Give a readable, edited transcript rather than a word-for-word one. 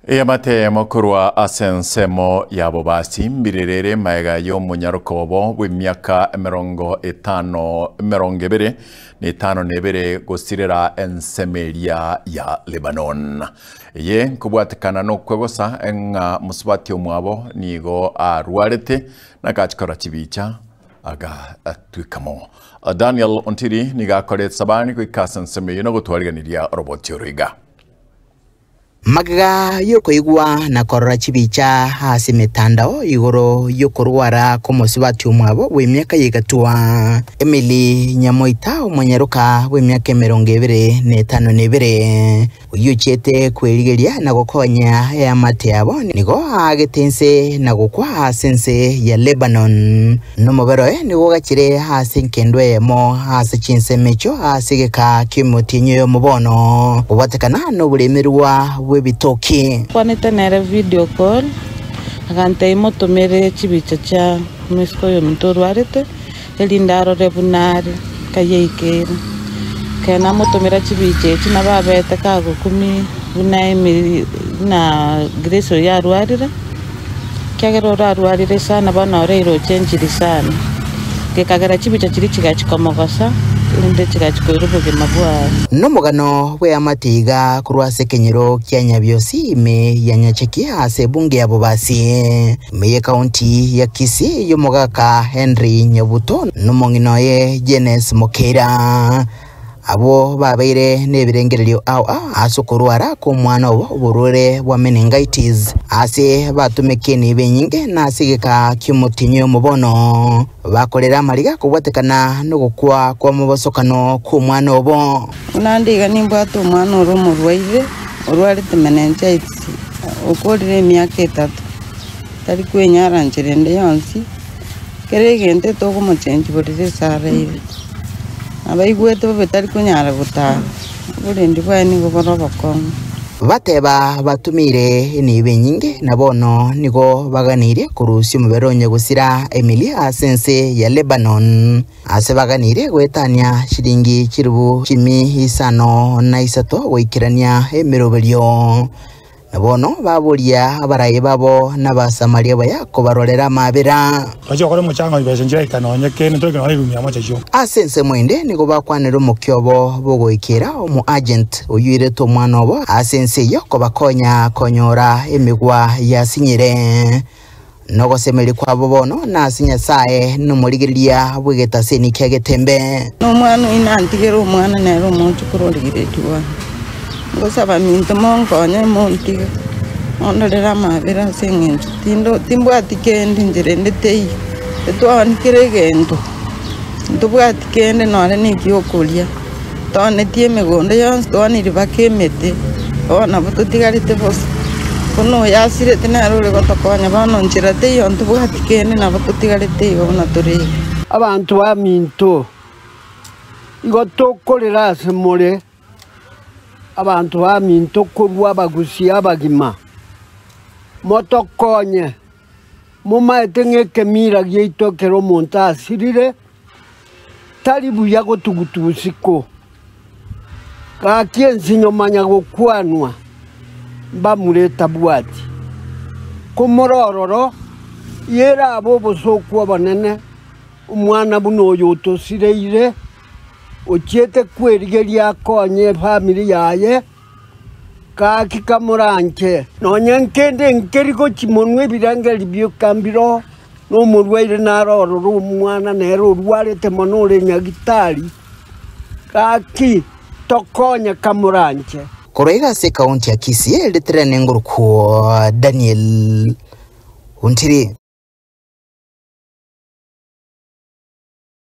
Eamate eyemo korwa ase ensemo ya Bobasi mbirerere magega y'omonyaroka obo bw'emiaka 50 23 gosirera ensemo eria ya Lebanon. Eye nkobwatekana nokwegosa ng'a mosubati omwabo nigo arwarete na agachikora chibicha agatwekamo. Daniel Ontiri nigo akora esabani goika ase ensemo eyio na gotwariganiria oroboti oro iga. Magega y'okoigwa na korora chibicha ase emetandao igoro y'okorwara kw'omosubati omwabo bw'emiaka y'egatwa, Emily Nyamoita omonyaroka bw'emiaka 25, oyio ochiete kwerigeria na gokonya eamate yabo, nigo aagete inse na gokwa ase ense ya Lebanon. Nomobere oye nigo ogachire ase enkendo eyemo ase chinsemo echio ase egeka ki'omotienyi oyomo bono, kobwatekana noboremerwa bw'ebitoki. Nkwanete nere video call, agantebia motomere chibicha chia omosike oyominto orwarete, erinde arore buna are, kayaikeire. Ekero namotomera chibicha echi nabo abete kagokumia buna emiri buna Grace oyio arwarire. Ekiagera orarwarire sana bono oreire ochenchiri sana, gekagera chibicha chiria chigachia komogosa, erinde chigachia koira obogima bwaye. Nomogano bw'eamate iga korwa ase ekenyoro kia Nyabiosi ime ya Nyacheki ase ebunge ya Bobasi, ime y'ekaunti ya Kisii y'omogaka Henry Nyabuto nomong'ina oye Jenes Mokeira. Abwo babeire nebirengererio ao ao ase okorwara kw'omwana obo oborwaire bwa meningitis, ase batomeka enibo enyinge na ase egeka ki'omotienyi oyomo bono bakorera amariga kobwatekana nogokwa kw'omobosokano kw'omwana obo. Buna nde iga nimbwate omwana ore omorwaire, orwarete meningitis, okorire emiaka etato, tari kwenyara nchera ende yonsi, kera egento etokomochenchi borere ase araire. Abaigwete bobe tari konyara gotara, oborendi bwaye nigo bore obokong'u. Bateba batumeire enibo enyinge, na bono nigo baganeirie korusia omobere onye gosira emili ase ense ya Lebanon, ase baganeirie goetania chiringi chilifu chimi 53 goikerania emeroberio. Na bono baboria abarai babo n'Abasamaria baya kobarorera amabera. Bachia gokora omochango chibesa nchiraika nonya kende, ntoike nonya erumi amo chachio. Ase ensemo ende nigo bakwanera omokia obo bogoikera omoagent oyio oirete omwana obo ase ense eyio kobakonya konyora emegwa yasinyire. Nogosemeria kwabo bono nase Nyasae nomorigereria bw'egetaseni kia getembe. Nomwana oyio nantigere omwana nere omochokoro origeretie one. Ngosaba minto monkonye montige, mondorere amabera ase eng'encho tindo timbwati kende inchera ende teiyo, etwaoni kera egento, ntobwati kende nonye na ekiokoria, twaonetie emegondo yonsi twaonirie mpaka emete, bono nabo totigarete bosa. Bono oyo asirete nere ore gotokonya bono nchera teiyo ntobwati kende nabo totigarete igo buna tore iga. Abanto baminto, igo tokorera ase more, Abanto baminto korwa abagusia abagima, motokonye, momaete ng'a ekemira giaito ekero omonto asirire, tari buya gotugutu usiku. Gaki ensinyo manya gokwanwa, mbamura etabwati. Komora ororo, yerabe obosooku obonene, omwana buna oyo otosireire. Ochiete kwerigeria akonye efamiri yaye, gaki kamoranche. Nonya nkende nkeri gochia monwa ebirengererio bioka mbiroo, na omorwaire naro ororo omwana nere orwarete mono ore nyagitari, gaki tokonye kamoranche. Korwa iga ase ekaunti ya Kisii, ritirene ngorokwo Daniel Ontiri.